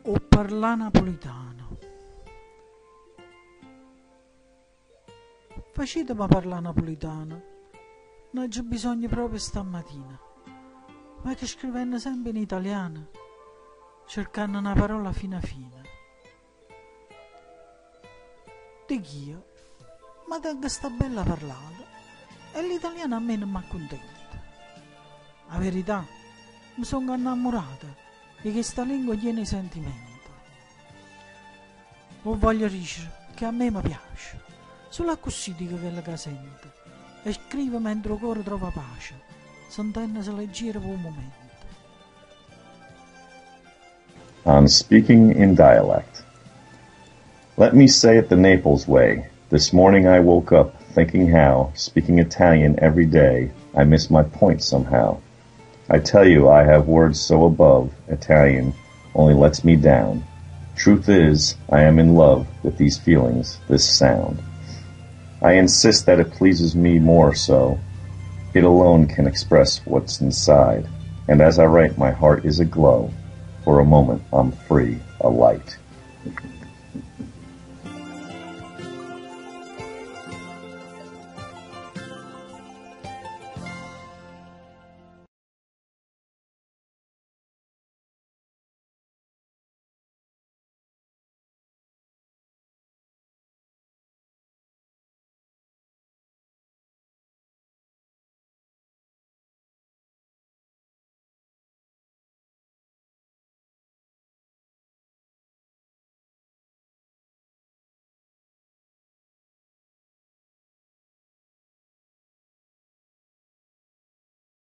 'O pparlà napulitano. Faciteme parlà napulitano, n'aggio bisogno proprio stammatina. Vaco scrivenno sempe in italiano, cercanno na parola fina fina. Dich'io, ma tengo sta bella parlata e l'italiano a me nun m'accuntenta. 'A verità, me songo annammurato 'e chesta lingua chiena 'e sentimento. 'O vvoglio dicere che a me me piace, sulo accussì dico chello ca sento e scrivo mentre 'o core trova pace, sentennose leggiero p' 'o mumento. On Speaking in Dialect Let me say it the Naples way: This morning I woke up thinking how, Speaking Italian every day, I miss my point somehow. I tell you I have words so above, Italian only lets me down. Truth is, I am in love with these feelings, this sound. I insist that it pleases me more so; It alone can express what's inside, And as I write my heart is aglow; For a moment I'm free, alight.